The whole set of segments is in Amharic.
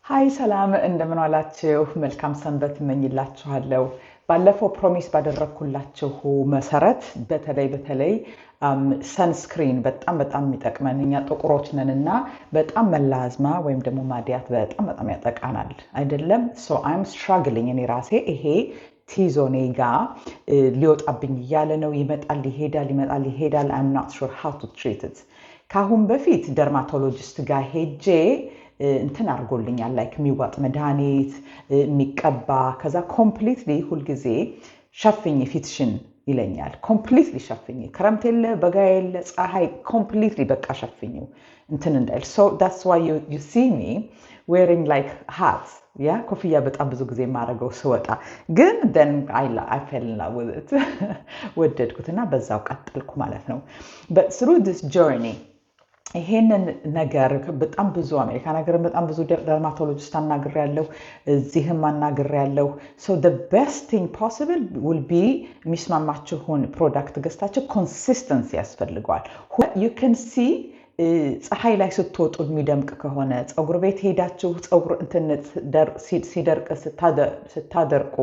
Hi፣ ሰላም፣ እንደምን ዋላችሁ? መልካም ሰንበት እመኝላችኋለሁ። ባለፈው promise ባደረግኩላችሁ መሰረት በተለይ በተለይ sunscreen በጣም በጣም የሚጠቅመን፣ እኛ ጥቁሮች ነን እና በጣም melasma ወይም ደግሞ ማዲያት በጣም በጣም ያጠቃናል አይደለም? So I'm struggling። እኔ ራሴ ይሄ T-zone ኤ ጋ ሊወጣብኝ እያለ ነው። ይመጣል ይሄዳል፣ ይመጣል ይሄዳል። I'm not sure how to treat it። ከአሁን በፊት dermatologist ጋር ሄጄ እንትን አድርጎልኛል፣ like የሚዋጥ መድኃኒት፣ የሚቀባ። ከዛ completely ሁልጊዜ ሸፍኝ ፊትሽን ይለኛል። Completely ሸፍኝ፣ ክረምት የለ፣ በጋ የለ፣ ፀሐይ completely በቃ ሸፍኝው እንትን እንዳይል። So that's why you see me wearing like hat, yeah፣ ኮፍያ በጣም ብዙ ጊዜ የማደርገው ስወጣ። ግን then I fell in love with it፣ ወደድኩትና በዛው ቀጠልኩ ማለት ነው። But through this journey ይሄንን ነገር በጣም ብዙ አሜሪካ ሀገርም በጣም ብዙ dermatologist አናግሬያለሁ፣ እዚህም አናግሬያለሁ። So the best thing possible will be የሚስማማችሁን product ገዝታችሁ consistency ያስፈልገዋል። You can see ፀሐይ ላይ ስትወጡ የሚደምቅ ከሆነ፣ ፀጉር ቤት ሄዳችሁ ፀጉር እንትን ሲደርቅ ስታደርቁ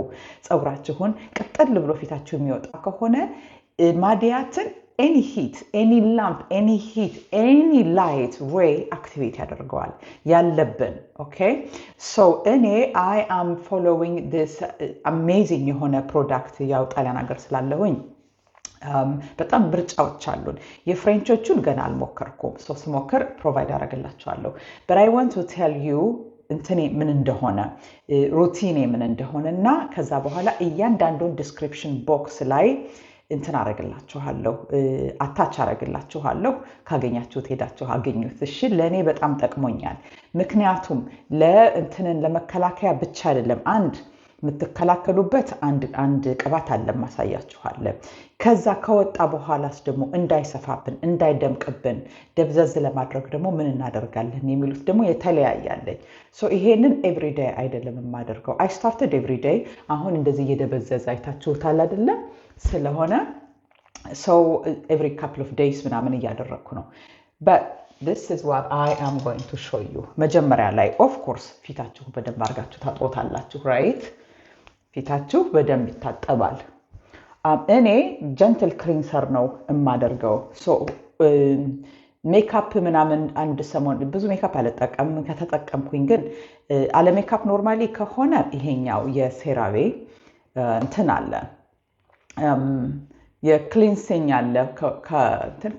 ፀጉራችሁን ቅጥል ብሎ ፊታችሁ የሚወጣ ከሆነ፣ ማዲያትን any heat, any lamp, any heat, any light ray activate ያደርገዋል ያለብን። Okay, so እኔ I am following this amazing የሆነ product። ያው ጣሊያን ሀገር ስላለሁኝ በጣም ምርጫዎች አሉን። የ French ኦቹን ገና አልሞከርኩም። So ስሞክር provide አደርግላችኋለሁ። But I want to tell you እንትኔ ምን እንደሆነ፣ routine ኤ ምን እንደሆነ እና ከዛ በኋላ እያንዳንዱን description box ላይ እንትን አረግላችኋለሁ፣ attach አረግላችኋለሁ። ካገኛችሁት ሄዳችሁ አገኙት። እሺ፣ ለእኔ በጣም ጠቅሞኛል። ምክንያቱም ለእንትንን ለመከላከያ ብቻ አይደለም። አንድ የምትከላከሉበት አንድ ቅባት አለ ማሳያችኋለሁ። ከዛ ከወጣ በኋላስ ደግሞ እንዳይሰፋብን፣ እንዳይደምቅብን፣ ደብዘዝ ለማድረግ ደግሞ ምን እናደርጋለን የሚሉት ደግሞ የተለያየ አለኝ። ይሄንን everyday አይደለም የማደርገው። I started everyday። አሁን እንደዚህ እየደበዘዘ አይታችሁታል አይደለም? ስለሆነ so every couple of days ምናምን እያደረግኩ ነው። But this is what I am going to show you። መጀመሪያ ላይ of course ፊታችሁ በደንብ አድርጋችሁ ታጥቦታላችሁ፣ right? ፊታችሁ በደንብ ይታጠባል። እኔ gentle cleanser ነው የማደርገው። ሜካፕ ምናምን አንድ ሰሞን ብዙ ሜካፕ አልጠቀምም። ከተጠቀምኩኝ ግን አለ makeup normally ከሆነ ይሄኛው የ CeraVe እንትን አለ፣ የ cleansing አለ፣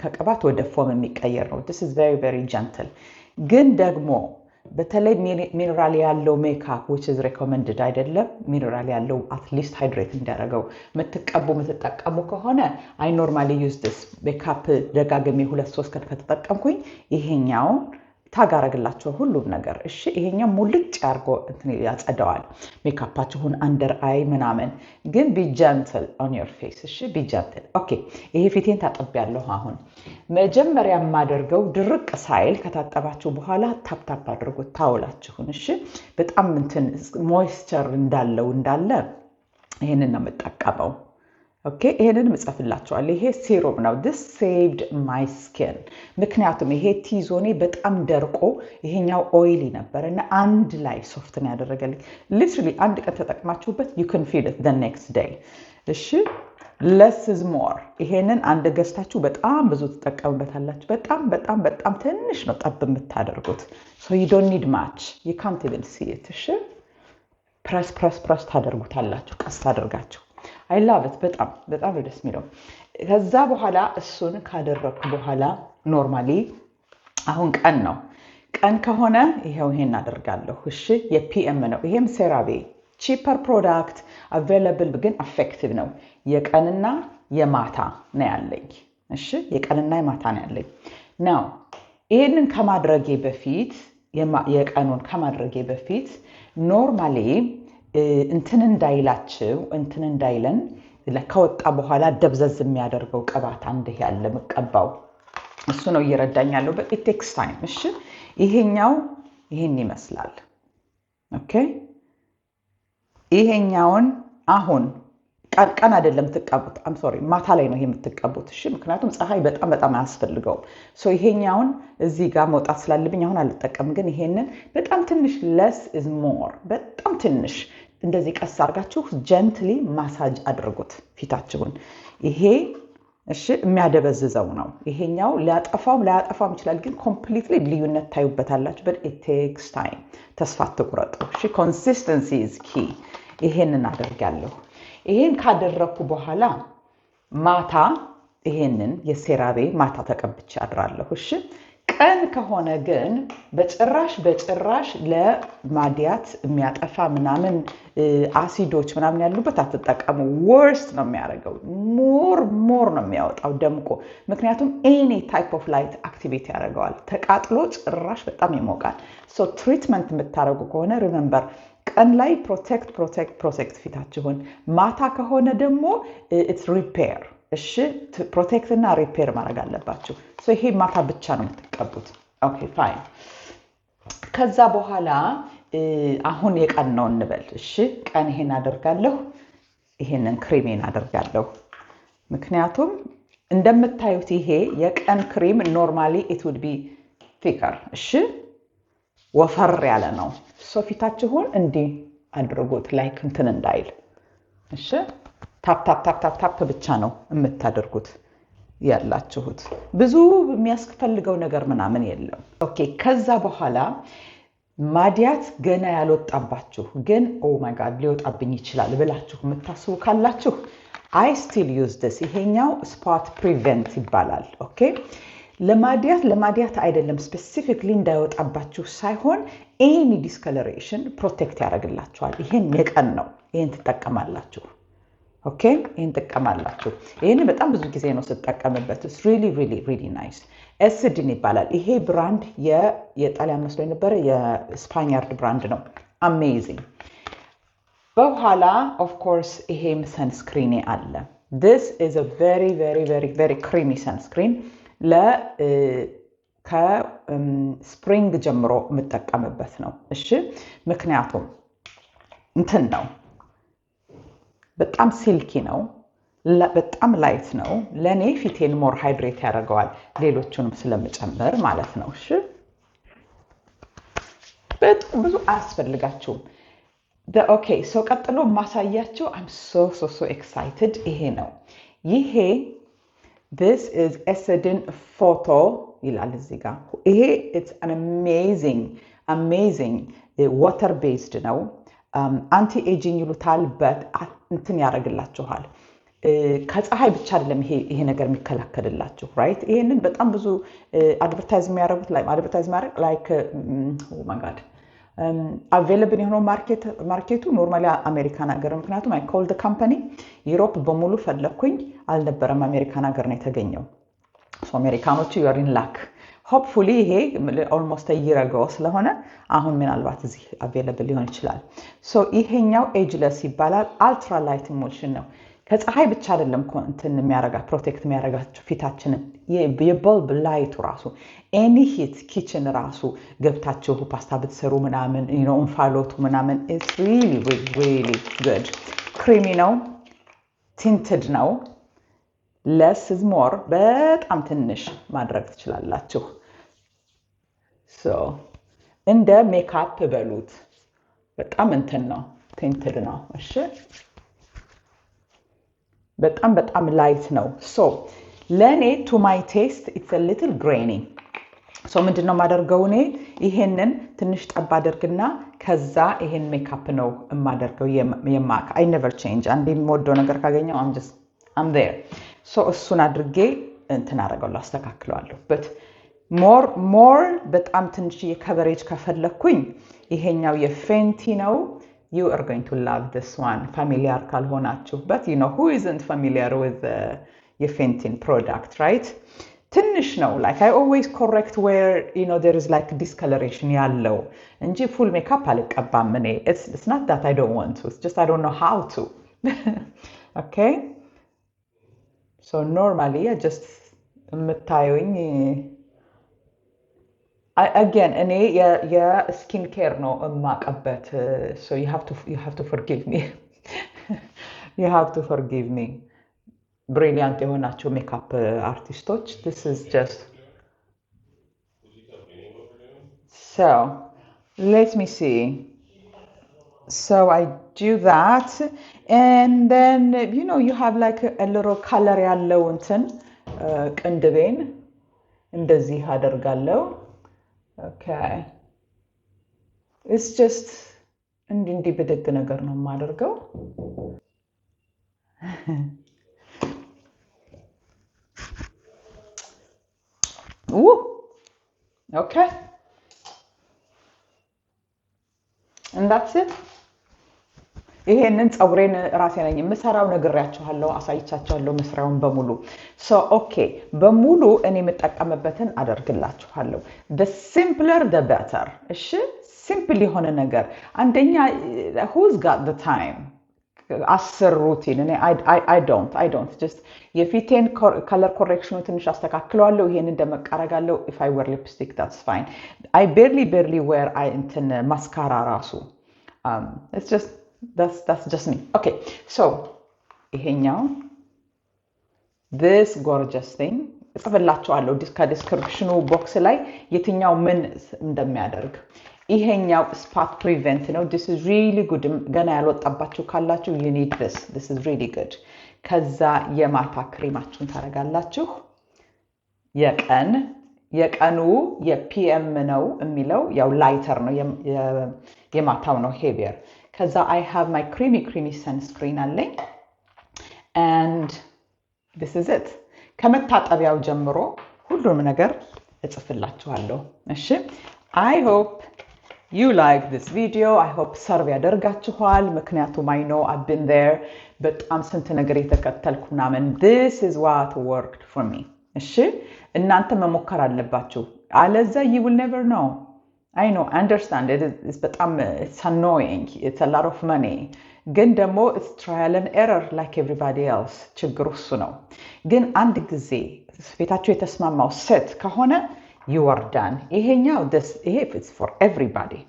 ከቅባት ወደ foam የሚቀየር ነው። This is very very gentle። ግን ደግሞ በተለይ ሚኔራል ያለው makeup, which is recommended አይደለም። ሚኔራል ያለው at least hydrate እንዲያደርገው የምትቀቡ፣ የምትጠቀሙ ከሆነ I normally use this። Makeup ደጋግሜ 2-3 ቀን ከተጠቀምኩኝ ይሄኛውን tag አረግላቸው ሁሉም ነገር። እሺ፣ ይሄኛው ሙልጭ አድርጎ እንትን ያጸደዋል makeup ኣችሁን፣ under eye ምናምን። ግን be gentle on your face። እሺ፣ be gentle። Okay፣ ይሄ ፊቴን ታጥቤያለሁ። አሁን መጀመሪያ የማደርገው ድርቅ ሳይል ከታጠባችሁ በኋላ tap tap አድርጉት towel ኣችሁን። እሺ፣ በጣም እንትን moisture እንዳለው እንዳለ ይሄንን ነው የምጠቀመው። Okay፣ ይሄንንም እጽፍላችኋለሁ። ይሄ serum ነው። This saved my skin። ምክንያቱም ይሄ T-zone ኤ በጣም ደርቆ ይሄኛው oily ነበር እና አንድ ላይ soft ነው ያደረገልኝ። Literally አንድ ቀን ተጠቅማችሁበት you can feel it the next day። እሺ፣ less is more። ይሄንን አንድ ገዝታችሁ በጣም ብዙ ትጠቀሙበታላችሁ። በጣም በጣም በጣም ትንሽ ነው ጠብ የምታደርጉት። ሶ ዩ ዶንት ኒድ ማች፣ ዩ ካንት ኢቨን ሲ ኢት። እሺ፣ press press press ታደርጉታላችሁ ቀስ አድርጋችሁ። I love it። በጣም በጣም ነው ደስ የሚለው። ከዛ በኋላ እሱን ካደረግኩ በኋላ normally አሁን ቀን ነው። ቀን ከሆነ ይሄው ይሄን አደርጋለሁ። እሺ፣ የ PM ነው። ይሄም CeraVe፣ cheaper product available ግን effective ነው። የቀንና የማታ ነው ያለኝ። እሺ፣ የቀንና የማታ ነው ያለኝ። Now ይሄንን ከማድረጌ በፊት፣ የቀኑን ከማድረጌ በፊት normally እንትን እንዳይላችሁ፣ እንትን እንዳይለን፣ ከወጣ በኋላ ደብዘዝ የሚያደርገው ቅባት አንድ ያለ የምቀባው እሱ ነው እየረዳኝ ያለው። But it takes time። እሺ፣ ይሄኛው ይሄን ይመስላል። Okay፣ ይሄኛውን አሁን ቀን አይደለም የምትቀቡት፣ I'm sorry፣ ማታ ላይ ነው ይሄ የምትቀቡት። እሺ፣ ምክንያቱም ፀሐይ በጣም በጣም አያስፈልገውም። So ይሄኛውን እዚህ ጋር መውጣት ስላለብኝ አሁን አልጠቀም፣ ግን ይሄንን በጣም ትንሽ፣ less is more፣ በጣም ትንሽ እንደዚህ ቀስ አድርጋችሁ gently massage አድርጉት ፊታችሁን። ይሄ እሺ የሚያደበዝዘው ነው። ይሄኛው ሊያጠፋውም ላያጠፋውም ይችላል፣ ግን completely ልዩነት ታዩበታላችሁ። But it takes time። ተስፋ አትቁረጡ። እሺ፣ consistency is key። ይሄንን አደርጋለሁ። ይሄን ካደረግኩ በኋላ ማታ ይሄንን የ CeraVe ማታ ተቀብቼ አድራለሁ። እሺ፣ ቀን ከሆነ ግን በጭራሽ በጭራሽ ለማዲያት የሚያጠፋ ምናምን አሲዶች ምናምን ያሉበት አትጠቀሙ። Worse ነው የሚያደርገው። More more ነው የሚያወጣው ደምቆ። ምክንያቱም any type of light activate ያደርገዋል። ተቃጥሎ ጭራሽ በጣም ይሞቃል። So treatment የምታደርጉ ከሆነ remember፣ ቀን ላይ protect, protect, protect ፊታችሁን። ማታ ከሆነ ደግሞ it's repair። እሺ፣ protect እና repair ማድረግ አለባችሁ። ይሄ ማታ ብቻ ነው የምትቀቡት። Okay, fine። ከዛ በኋላ አሁን የቀን ነው እንበል። እሺ፣ ቀን ይሄን አደርጋለሁ፣ ይሄንን ክሪሜን አደርጋለሁ። ምክንያቱም እንደምታዩት ይሄ የቀን cream normally it would be thicker። እሺ፣ ወፈር ያለ ነው። So ፊታችሁን እንዲህ አድርጉት፣ like እንትን እንዳይል። እሺ፣ tap tap tap tap tap ብቻ ነው የምታደርጉት ያላችሁት። ብዙ የሚያስፈልገው ነገር ምናምን የለም። Okay፣ ከዛ በኋላ ማዲያት ገና ያልወጣባችሁ ግን "Oh my God፣ ሊወጣብኝ ይችላል" ብላችሁ የምታስቡ ካላችሁ I still use this። ይሄኛው spot prevent ይባላል። Okay፣ ለማዲያት አይደለም፣ specifically እንዳይወጣባችሁ ሳይሆን any discoloration protect ያደርግላችኋል። ይሄን የቀን ነው። ይሄን ትጠቀማላችሁ። Okay፣ ይህን ትጠቀማላችሁ። ይህን በጣም ብዙ ጊዜ ነው ስጠቀምበት። Really, really, really nice። Essedin ይባላል። ይሄ brand የጣሊያን መስሎ የነበረ የ Spaniard brand ነው። Amazing። በኋላ of course ይሄም sunscreen ኤ አለ። This is a very, very, very, very creamy sunscreen። ከ spring ጀምሮ የምጠቀምበት ነው። እሺ፣ ምክንያቱም እንትን ነው፣ በጣም silky ነው፣ በጣም light ነው። ለእኔ ፊቴን more hydrate ያደርገዋል፣ ሌሎቹንም ስለምጨምር ማለት ነው። እሺ፣ በጣም ብዙ አያስፈልጋችሁም። Okay, so ቀጥሎ ማሳያችሁ፣ I'm so, so, so excited፣ ይሄ ነው። ይሄ this is Essedin Photo ይላል እዚህ ጋር። ይሄ it's an amazing, amazing water based ነው። Anti aging ይሉታል። But እንትን ያደርግላችኋል። ከፀሐይ ብቻ አይደለም ይሄ ነገር የሚከላከልላችሁ፣ right። ይሄንን በጣም ብዙ advertise የሚያደርጉት፣ advertise የሚያደርግ like, oh my God፣ available የሆነው market ኡ normally አሜሪካን ሀገር። ምክንያቱም I called company፣ Europe በሙሉ ፈለግኩኝ፣ አልነበረም። አሜሪካን ሀገር ነው የተገኘው። አሜሪካኖቹ you're in luck። Hopefully ይሄ almost a year ago ስለሆነ አሁን ምናልባት እዚህ available ሊሆን ይችላል። So ይሄኛው Ageless ይባላል። Ultra light emulsion ነው። ከፀሐይ ብቻ አይደለም እንትን የሚያረጋ protect የሚያረጋቸው ፊታችንን፣ የ bulb light ኡ ራሱ፣ any heat፣ kitchen ራሱ ገብታችሁ ፓስታ ብትሰሩ ምናምን እንፋሎቱ ምናምን፣ it's really, really good። Creamy ነው፣ tinted ነው። Less is more። በጣም ትንሽ ማድረግ ትችላላችሁ። እንደ ሜካፕ በሉት። በጣም እንትን ነው፣ tinted ነው። እሺ፣ በጣም በጣም light ነው። So ለእኔ to my taste it's little grainy። So ምንድን ነው የማደርገው እኔ? ይሄንን ትንሽ ጠብ አደርግና ከዛ ይሄን ሜካፕ ነው የማደርገው። የ MAC፣ I never change። አንድ የምወደው ነገር ካገኘው I'm just I'm there። So እሱን አድርጌ እንትን አደርገዋለሁ፣ አስተካክለዋለሁ። But more more በጣም ትንሽዬ coverage ከፈለግኩኝ ይሄኛው የ Fenty ነው። You are going to love this one familiar ካልሆናችሁ፣ but you know who isn't familiar with የ Fenty ን product, right? ትንሽ ነው። Like I always correct where there is like discoloration ያለው እንጂ full makeup አልቀባም እኔ። It's not that I don't want to, it's just I don't know how to። Okay, so normally just የምታዩኝ again እኔ የ skin care ነው የማቀበት፣ so you have to forgive me። You have to forgive me. Brilliant የሆናችሁ makeup artist ኦች, this is just so, let me see. So I do that and then you have like a little color ያለው እንትን ቅንድቤን እንደዚህ አደርጋለሁ። Okay, it's just እንዲህ እንዲህ ብድግ ነገር ነው የማደርገው። Okay, and that's it. ይሄንን ፀጉሬን ራሴ ነኝ የምሰራው፣ ነግሬያችኋለሁ፣ አሳይቻችኋለሁ መስሪያውን በሙሉ። So okay, በሙሉ እኔ የምጠቀምበትን አደርግላችኋለሁ። The simpler the better። እሺ፣ simple የሆነ ነገር። አንደኛ who's got the time 10 routine? እኔ I don't just የፊቴን color correction ኑ ትንሽ አስተካክለዋለሁ። ይሄንን ደመቅ አደርጋለሁ። If I wear lipstick, that's fine. I barely barely wear I እንትን mascara ራሱ። It's just that's just me. Okay, so ይሄኛው this gorgeous thing እጽፍላችኋለሁ ከ description ኑ box ላይ የትኛው ምን እንደሚያደርግ። ይሄኛው spot prevent ነው። This is really good። ገና ያልወጣባችሁ ካላችሁ you need this. This is really good። ከዛ የማታ ክሬማችሁን ታደርጋላችሁ። የቀኑ የ PM ነው የሚለው፣ ያው ላይተር ነው፣ የማታው ነው heavier። ከዛ I have my creamy creamy sunscreen አለኝ and this is it። ከመታጠቢያው ጀምሮ ሁሉንም ነገር እጽፍላችኋለሁ። እሺ፣ I hope you like this video. I hope serve ያደርጋችኋል። ምክንያቱም I know I've been there፣ በጣም ስንት ነገር የተከተልኩ ምናምን። This is what worked for me። እሺ፣ እናንተ መሞከር አለባችሁ፣ አለዛ you will never know. I know, understand, በጣም it's annoying, it's a lot of money፣ ግን ደግሞ it's trial and error like everybody else። ችግሩ እሱ ነው። ግን አንድ ጊዜ ቤታችሁ የተስማማው set ከሆነ you are done። ይሄኛው ይሄ it's for everybody።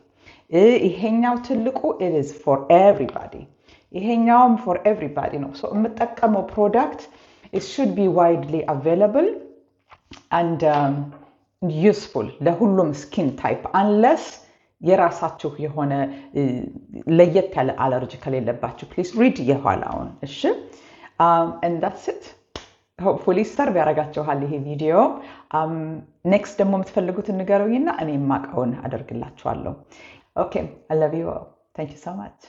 ይሄኛው ትልቁ it is for everybody። ይሄኛውም for everybody ነው። So የምጠቀመው product it should be widely available and useful ለሁሉም skin type, unless የራሳችሁ የሆነ ለየት ያለ አለርጂ ከሌለባችሁ። Please read የኋላውን። እሺ፣ and that's it. Hopefully serve ያደርጋችኋል ይሄ ቪዲዮ። Next ደግሞ የምትፈልጉትን ንገሩኝና እኔ የማውቀውን አደርግላችኋለሁ። Okay, I love you all. Thank you so much.